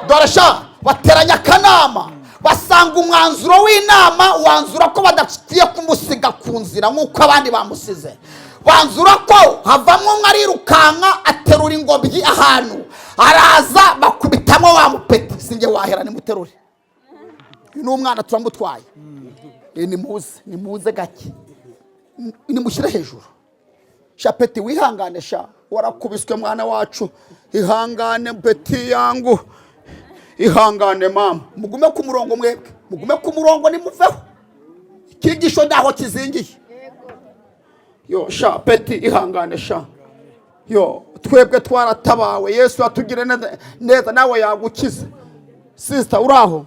Dore sha bateranye akanama, basanga umwanzuro w'inama wanzura ko badakwiye kumusiga ku nzira nk'uko abandi bamusize. Banzura ko havamwo umwe arirukanka aterura ingobyi ahantu araza bakubitamo wa mupeti. Sinjye wahera, nimuterure uyu ni umwana turamutwaye. Nimuze, nimuze gake, nimushyire hejuru. Sha peti wihangane, sha warakubiswe mwana wacu, ihangane peti yangu, ihangane mama. Mugume ku murongo mwebwe, mugume ku murongo nimuveho, ikigisho ndaho kizingiye. Yo sha peti ihangane sha, yo twebwe twaratabawe, Yesu yatugire neza nawe yagukiza. Sister uraho?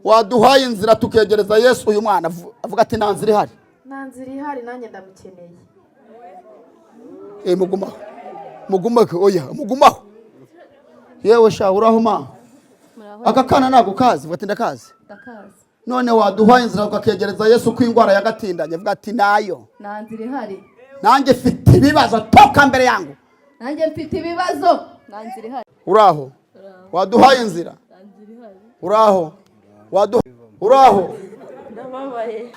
Waduhaye inzira tukegereza Yesu. Uyu mwana avuga ati nta nzira ihari, nta nzira ihari, nanjye ndamukeneye. Mugumaho, mugumaho, oya mugumaho. Yewe sha uraho ma? Aka kana ntabwo kazi? Vuga ati ndakazi. None waduhaye inzira tukakegereza Yesu ko indwara yagatindanye? Vuga ati nayo nta nzira ihari, nanjye mfite ibibazo, toka mbere yangu, nanjye mfite ibibazo, nta nzira ihari. Uraho? Waduhaye inzira? Uraho? Uraho?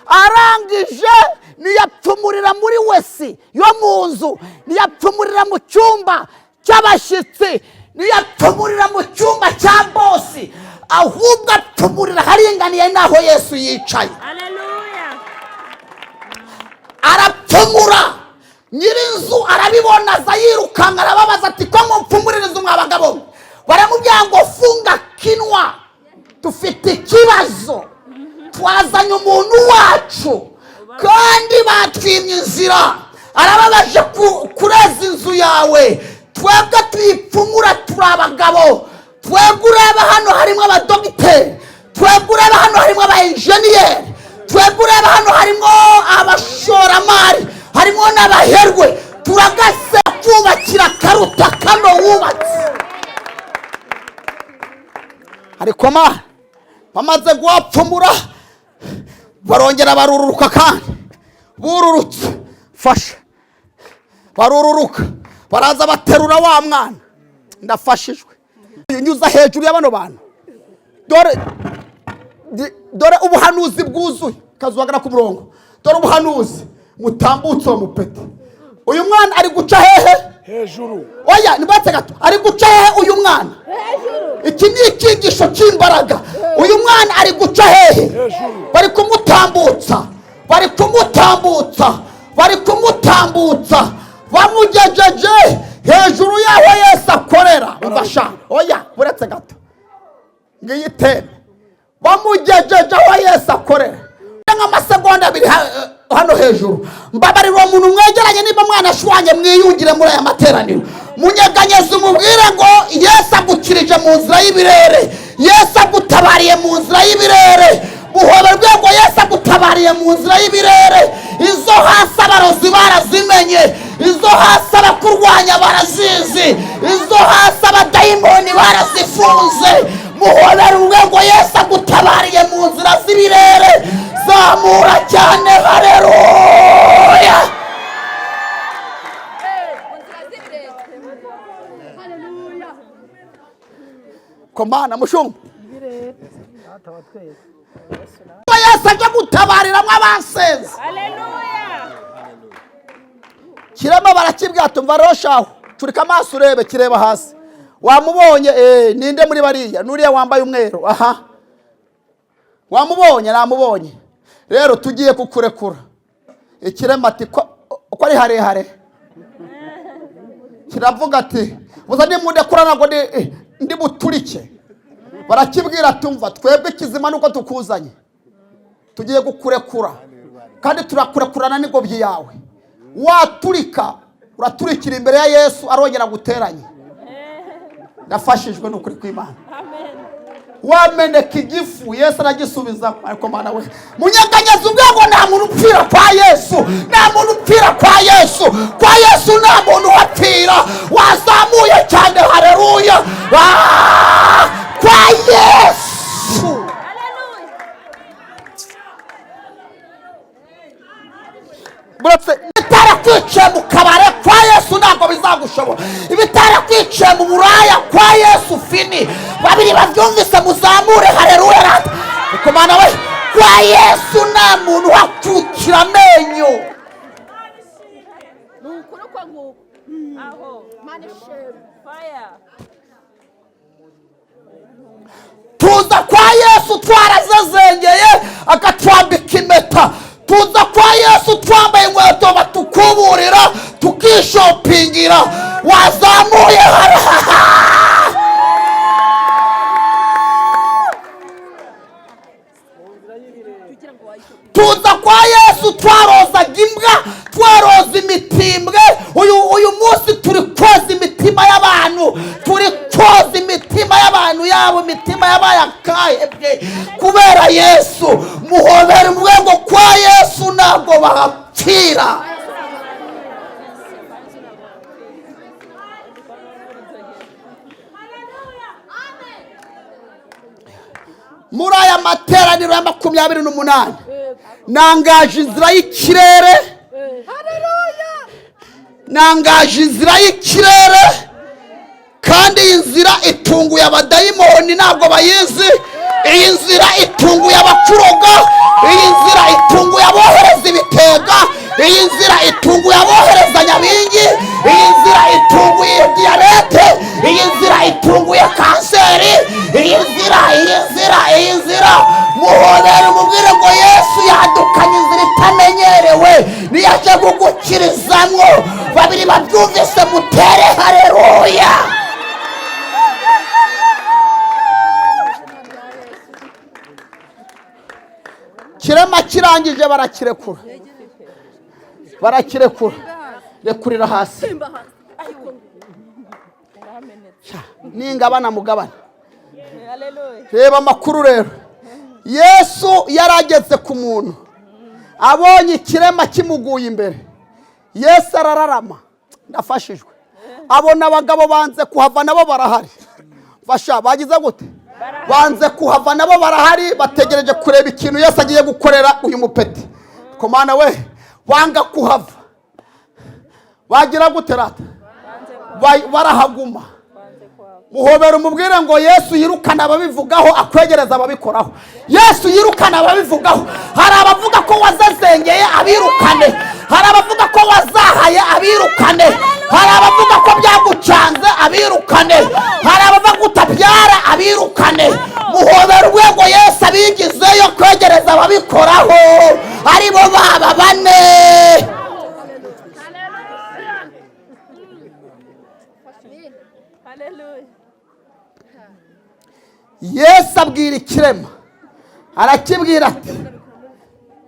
Arangije niyapfumurira muri wesi yo mu nzu, niyapfumurira mu cyumba cy'abashyitsi, niyapfumurira mu cyumba cya bosi, ahubwo apfumurira haringaniye naho Yesu yicaye. Arapfumura, nyirinzu arabibona, aza yirukanka arababaza ati ko mupfumurira inzu mwa bagabo? Baramubwira ngo funga kinwa, dufite ikibazo, twazanye umuntu wacu kandi batwimye inzira, arababaje kureza inzu yawe, twebwe tuyipfumura turi abagabo, twebwe ureba hano harimo abadogiteri, twebwe ureba hano harimo aba enjeniyeri, twebwe ureba hano harimo abashoramari, harimo n'abaherwe, turagase kubakira karuta kano wubatse. Ariko ma bamaze guhapfumura barongera barururuka, kandi bururutse fasha barururuka baraza baterura wa mwana. Ndafashijwe, nyuza hejuru y'abano bantu. Dore ubuhanuzi bwuzuye, kazuhagara ku murongo. Dore ubuhanuzi mutambutse uwo mupeti. Uyu mwana ari guca hehe? Hejuru. Oya nibatse gato, ari guca hehe uyu mwana? Iki ni ikigisho cy'imbaraga. Uyu mwana ari guca hehe? Bari kumutambutsa, bari kumutambutsa, bari kumutambutsa, bamugejeje hejuru y'aho Yesu akorera. Ubasha oya buretse gato, ngiyi teme, bamugejeje aho Yesu akorera nk'amasegonda abiri hano hejuru. Mbabarira uwo muntu mwegeranye, niba mwana ashwanye mwiyungire muri aya materaniro, munyeganyeze umubwire ngo Yesu agukirije mu nzira y'ibirere, Yesu agutabariye mu nzira y'ibirere. Muhoberwe ngo Yesu agutabariye mu nzira y'ibirere. Izo hasi abarozi barazimenye, izo hasi abakurwanya barazizi, izo hasi abadayimoni barazifunze. Muhoberwe ngo Yesu agutabariye mu nzira z'ibirere. Zamura cyane, haleluya. Komana mushumba, Yesu aje gutabariramo abasenze. Kirema barakibwira tumva rero shaho, curika amaso urebe, kireba hasi. Wamubonye? Ninde muri bariya? Nuriya wambaye umweru. Aha, wamubonye? Namubonye. Rero tugiye kukurekura. Ikirema ati ko ari harehare. Kiravuga ati buza nimundekura ntabwo ndi buturike. Barakibwira tumva twebwe kizima nuko tukuzanye, tugiye kukurekura kandi turakurekurana n'ingobyi yawe. Waturika uraturikira imbere ya Yesu arongera guteranye. Ndafashijwe n'ukuri kw'Imana. Wameneka igifu Yesu aragisubiza. Ariko Mana we, munyeganyeza ubwego. Nta muntu upfira kwa Yesu, nta muntu upfira kwa Yesu. Kwa Yesu nta muntu wapfira. Wazamuye cyane, haleluya. Kwa Yesu. Ibitarakwiciye mu kabare kwa Yesu ntabwo bizagushobora. Ibitarakwiciye mu buraya kwa Yesu fini. Babiri babyumvise muzamure haleluya. Ariko Mana we, kwa Yesu nta muntu wakukira amenyo. Tuza kwa Yesu twarazazengeye akatwambika impeta. Tuza kwa Yesu twambaye inkweto batukuburira tukishopingira. Wazamuye tuza kwa Yesu twarozaga imbwa, twaroza imitimbwe. Uyu munsi turi koza imitima y'abantu, turi koza imitima y'abantu yabo, imitima y'abayakahebwe kubera Yesu. Muhobera umwego kwa Yesu ntabwo bahapfira. Muri aya materaniro ya 28 nangaje inzira y'ikirere, nangaje inzira y'ikirere. Kandi iyi nzira itunguye abadayimoni ntabwo bayizi. Iyi nzira itunguye abakuroga, iyi nzira itunguye abohereza ibitega, iyi nzira itunguye abohereza nyabingi, iyi nzira itunguye diyabete, iyi nzira itunguye kanseri, iyi nzira, iyi nzira, iyi nzira. Muhobere umubwire ngo Yesu yadukanye inzira itamenyerewe, niyaje kugukirizamwo. Babiri babyumvise mutere haleluya. Kirema kirangije barakirekura, barakirekura. Rekurira hasi ningabana mugabana. Reba amakuru rero. Yesu yarageze ku muntu abonye ikirema kimuguye imbere. Yesu arararama. Ndafashijwe. Abona abagabo banze kuhava nabo barahari. Fasha bagize gute? Banze kuhava nabo barahari, bategereje kureba ikintu Yesu agiye gukorera uyu mupeti. Komana we, banga kuhava. Bagira gute rata? Barahaguma. Muhobera umubwire ngo Yesu yirukana ababivugaho akwegereza ababikoraho. Yesu yirukana ababivugaho. Hari abavuga ko wazazengeye abirukane, hari abavuga ko wazahaye abirukane, hari abavuga ko byagucanze abirukane, hari abavuga ko utabyara abirukane. Muhobera urwego Yesu abigizeyo kwegereza ababikoraho aribo baba bane. Yesu abwira ikirema arakibwira ati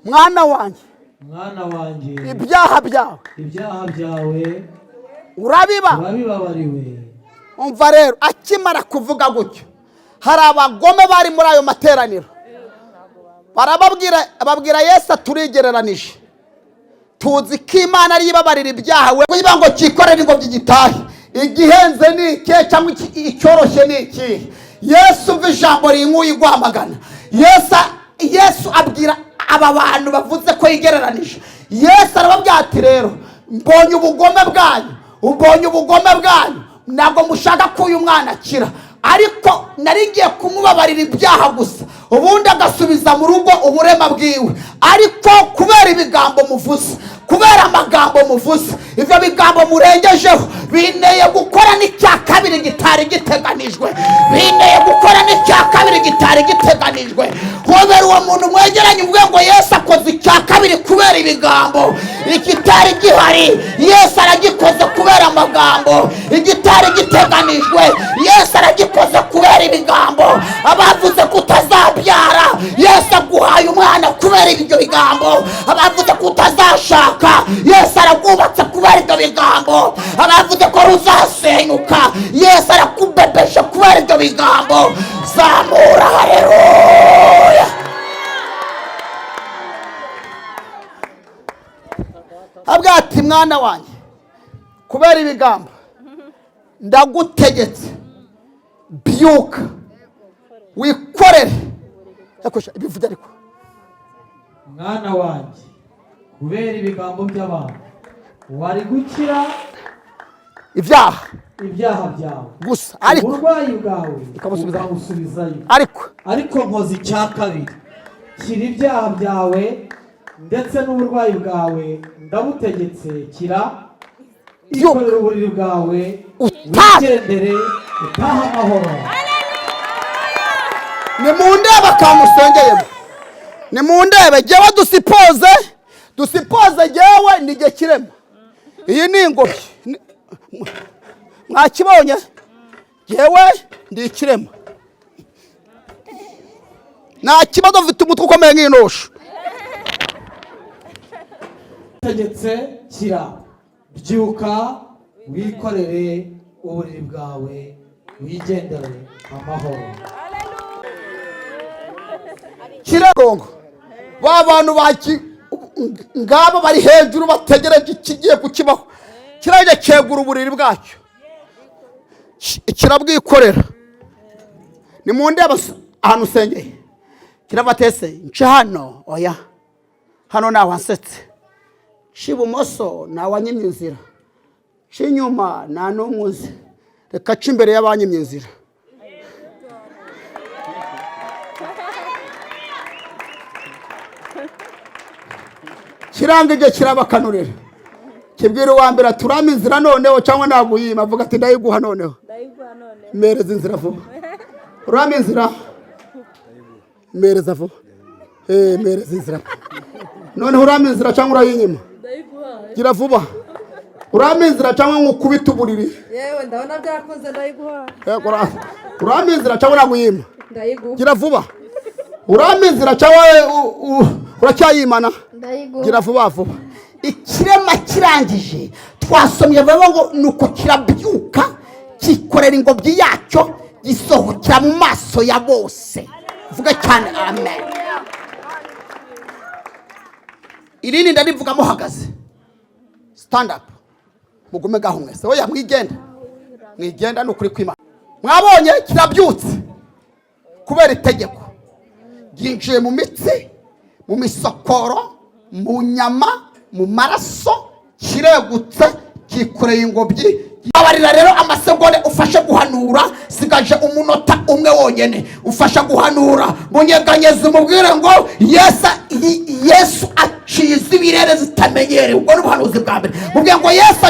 mwana wanjye, mwana wanjye, ibyaha byawe, ibyaha byawe urabibabariwe. Umva rero, akimara kuvuga gutyo hari abagome bari muri ayo materaniro barababwira, babwira Yesu turigereranije, tuzi ko Imana ari ibabarira ibyaha, we kugira ngo cyikorere ingobyi gitahe. Igihenze ni iki cyangwa icyoroshye ni iki? Yesu umva ijambo rinkuye igwamagana. Yesu abwira aba bantu bavuze ko yigereranije. Yesu arababwira ati rero mbonye ubugome bwanyu, mbonye ubugome bwanyu, ntabwo mushaka ko uyu mwana akira, ariko nari ngiye kumubabarira ibyaha gusa ubundi agasubiza mu rugo uburema bwiwe, ariko kubera ibigambo muvuze, Kubera amagambo muvuze, ibyo bigambo murengejeho binteye gukora n'icya kabiri gitari giteganijwe, binteye gukora n'icya kabiri gitari giteganijwe. Hobera uwo muntu mwegeranye uvuge ngo Yesu akoze icya kabiri kubera ibigambo, ikitari gihari Yesu aragikoze kubera amagambo, igitari giteganijwe Yesu aragikoze kubera ibigambo. Abavuze ko utazabyara, Yesu aguhaye umwana kubera ibyo bigambo. Abavuze ko utazashaka, Yesu aragubatse kubera ibyo bigambo. Abavuze ko ruzasenyuka, Yesu arakubebesha kubera ibyo bigambo. Zamura haleluya. Avuga ati mwana wanjye, kubera ibigambo ndagutegetse, byuka wikorere. Ibivuga ariko mwana wanjye, kubera ibigambo by'abantu wari gukira ibyaha byawe gusa, ariko uburwayi bwawe ukabusubizayo. Ariko nkoze icya kabiri, kira ibyaha byawe ndetse n'uburwayi bwawe ndabutegetse, kira, ikorera uburiri bwawe, wigendere utaha amahoro. Ni mu ndebe akamusengeyemo, ni mu ndebe jyewe dusipoze jyewe nijye kirema. Iyi ni ingobyi mwakibonye, jyewe ndi ikirema, nta kibazo, mfite umutwe ukomeye nk'inosho. Tegetse kira, byuka wikorere uburiri bwawe wigendere amahoro. Kiragongo ba bantu baki ngabo bari hejuru bategereje ikigiye kukibaho, kirajya cyegura uburiri bwacyo kirabwikorera. Ni mu ndeba ahantu usengeye, kirabatese nce hano, oya hano nawansetse, nce ibumoso nawanyimye inzira, nce inyuma nta n'umwe uzi, reka nce imbere y'abanyimye inzira. Kiranga ibyo kirabakanurira, kibwira uwa mbere turama inzira noneho cyangwa ntabwo uyima, avuga ati ndayiguha noneho, mpereza inzira vuba. Urama inzira, mpereza vuba, mpereza inzira noneho. Urama inzira cyangwa urayinyima? Gira vuba. Urama inzira cyangwa nkukubita uburiri? Yewe ndabona byakunze, ndayiguha. Urama inzira cyangwa ntabwo uyima? Ndayiguha. Gira vuba. Urama inzira cyangwa uracyayimana? Gira vuba vuba. Ikirema kirangije twasomye vuba ngo nuko kirabyuka kikorera ingobyi yacyo gisohokera mu maso ya bose. Vuga cyane amen. Irindi ndarivuga muhagaze, stand up, mugume gaho mwese. Oya mwigenda, mwigenda ni ukuri kw'Imana. Mwabonye kirabyutse kubera itegeko, ryinjiye mu mitsi, mu misokoro, mu nyama, mu maraso, kiregutse kikoreye ingobyi. Abarira rero amasegonda ufashe guhanura, sigaje umunota umwe wonyene ufasha guhanura. Munyeganyeze umubwire ngo Yesu aciza ibirere zitamenyerewe. Ubwo ni ubuhanuzi bwa mbere. Mubwire ngo Yesu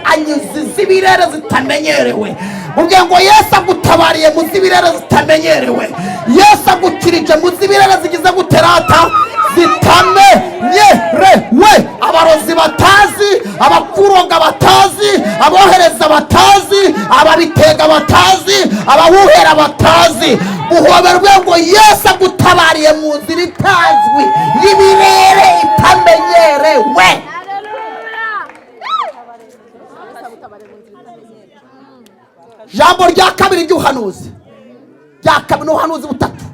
anyuze ibirere zitamenyerewe. Mubwire ngo Yesu agutabariye mu z'ibirere zitamenyerewe. Yesu agukirije mu z'ibirere zigize guterata zitamenyerewe. Abarozi batazi, abakuroga batazi, abohereza batazi, ababitega batazi, abahuhera batazi. Muhoberwe ngo Yesu agutabariye mu nzira itazwi y'ibirere itamenyerewe. Jambo rya kabiri ry'ubuhanuzi, rya kabiri n'ubuhanuzi butatu.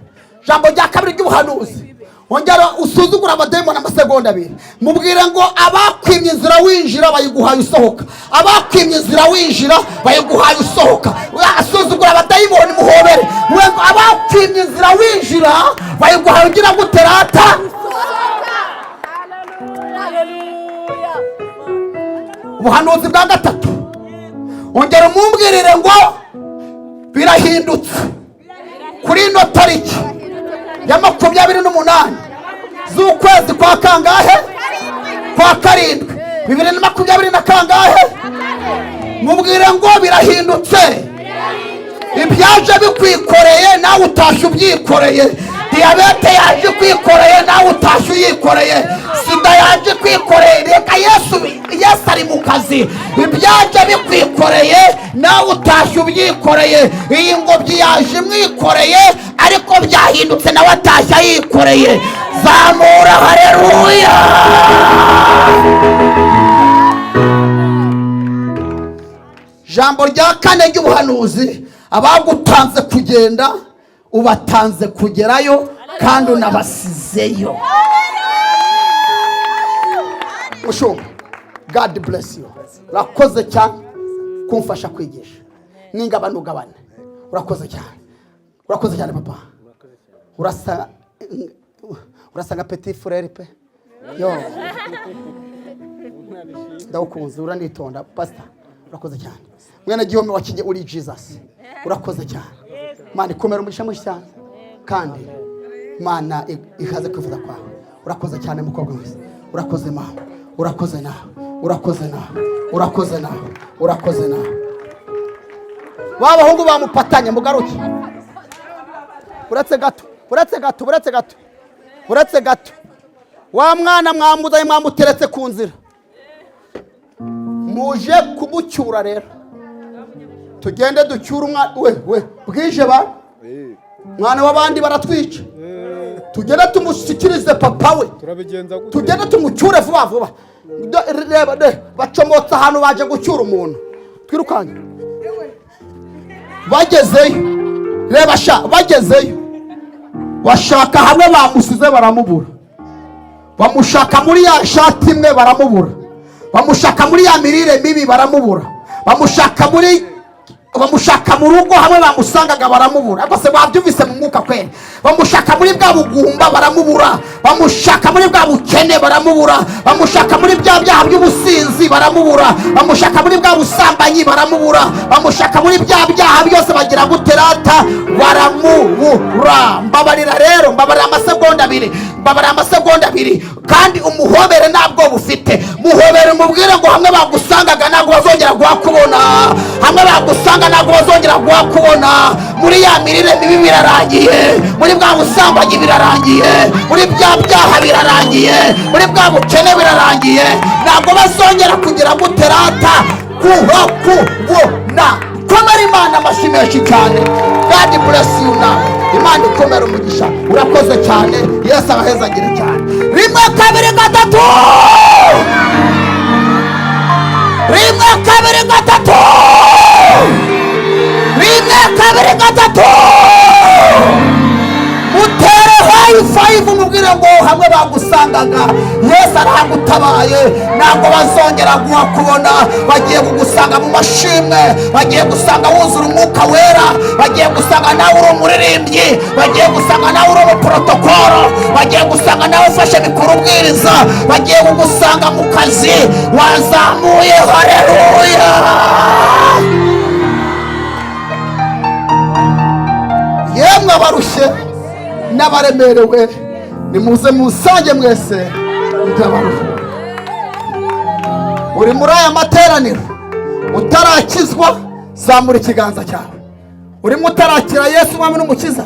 Jambo rya kabiri ry'ubuhanuzi, ongera usuzugura abadayimoni amasegonda abiri, mubwire ngo abakwimye inzira winjira bayiguhaye usohoka, abakwimye inzira winjira bayiguhaye usohoka. Asuzugura abadayimoni muhobere, mubwire ngo abakwimye inzira winjira bayiguhaye ugira guterata. Ubuhanuzi bwa gatatu, ongera umumbwirire ngo birahindutse kuri ino tariki ya 28 z'ukwezi kwa kangahe? Kwa karindwi 2020 na kangahe? Mubwire ngo birahindutse. Ibyaje bikwikoreye nawe utashye ubyikoreye. Diyabete yaje kwikoreye nawe utashye uyikoreye. Sida yaje kwikoreye. Reka Yesu, Yesu ari mu kazi. Ibyaje bikwikoreye nawe utashye ubyikoreye. Iyi ngobyi yaje imwikoreye ariko byahindutse nawe atashye ayikoreye. Zamura haleluya. Jambo rya kane ry'ubuhanuzi, abagutanze kugenda ubatanze kugerayo kandi unabasizeyo. Mushumba, God bless you. Urakoze cyane kumfasha kwigisha n'ingabane ugabane. Urakoze cyane, urakoze cyane papa. Urasa nka petit frere pe. Yo, ndagukunze, uranitonda pastor. Urakoze cyane mwene gihome wa Kijye, uri Jesus. Urakoze cyane. Mana ikomera umugisha mwinshi cyane, kandi Mana ihaze kwifuza kwawe. Urakoze cyane mukobwa mwiza. Urakoze mama, urakoze nawe, urakoze nawe, urakoze nawe, urakoze nawe. Ba bahungu bamupatanye mugaruke. Uretse gato, uretse gato, uretse gato, uretse gato. Wa mwana mwamuzanye mwamuteretse ku nzira, muje kumucyura rero. Tugende ducyure umwana we bwije ba mwana w'abandi baratwica. Tugende tumushyikirize papa we, tugende tumucyure vuba vuba. Reba bacomotse ahantu baje gucyura umuntu. Twirukanye bagezeyo. Reba sha, bagezeyo bashaka hamwe bamusize baramubura. Bamushaka muri ya shati imwe baramubura. Bamushaka muri ya mirire mibi baramubura. Bamushaka mu rugo hamwe bamusangaga baramubura. Ariko se babyumvise mu mwuka kweli. Bamushaka muri bwa bugumba baramubura. Bamushaka muri bwa bukene baramubura. Bamushaka muri bya byaha by'ubusinzi baramubura. Bamushaka muri bwa busambanyi baramubura. Bamushaka muri bya byaha byose bagira guterata baramubura. Mbabarira rero, mbabarira amasegonda abiri, mbabarira amasegonda abiri. Kandi umuhobere ntabwo bufite. Muhobere umubwire ngo hamwe bagusangaga ntabwo bazongera kuhakubona. Hamwe bagusanga ntabwo bazongera kuhakubona. Muri ya mirire mibi birarangiye, muri bwa busambanyi birarangiye, muri bya byaha birarangiye, muri bwa bukene birarangiye. Ntabwo bazongera kugira guterata kuhakubona. Komera Imana amashyi menshi cyane. God bless you now. Imana ikomera umugisha. Urakoze cyane. Yesu abahezagire cyane. 1 2 3. 1 2 3. 1 2 3. Utere high five umubwire ngo hamwe bagusangaga Yesu arahagutabaye. Ntabwo bazongera kuhakubona. Bagiye kugusanga mu mashimwe, bagiye gusanga wuzura umwuka wera, bagiye gusanga nawe uri umuririmbyi, bagiye gusanga nawe uri umuprotokolo, bagiye gusanga nawe ufashe mikoro ubwiriza, bagiye kugusanga mu kazi wazamuye. Haleluya. Yemwe abarushye n'abaremerewe, nimuze musange mwese ndabaruha. Uri muri aya materaniro utarakizwa, zamura ikiganza cyawe. Urimo utarakira Yesu umwami n'umukiza,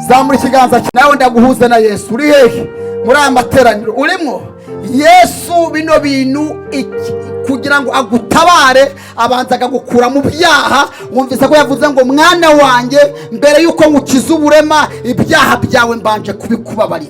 zamura ikiganza cyawe. Nawe ndaguhuze na Yesu. Uri hehe muri aya materaniro? Urimo Yesu bino bintu kugira ngo agutabare, abanza akagukura mu byaha. Wumvise ko yavuze ngo mwana wanjye, mbere yuko nkukiza uburema, ibyaha byawe mbanje kubikubabarira.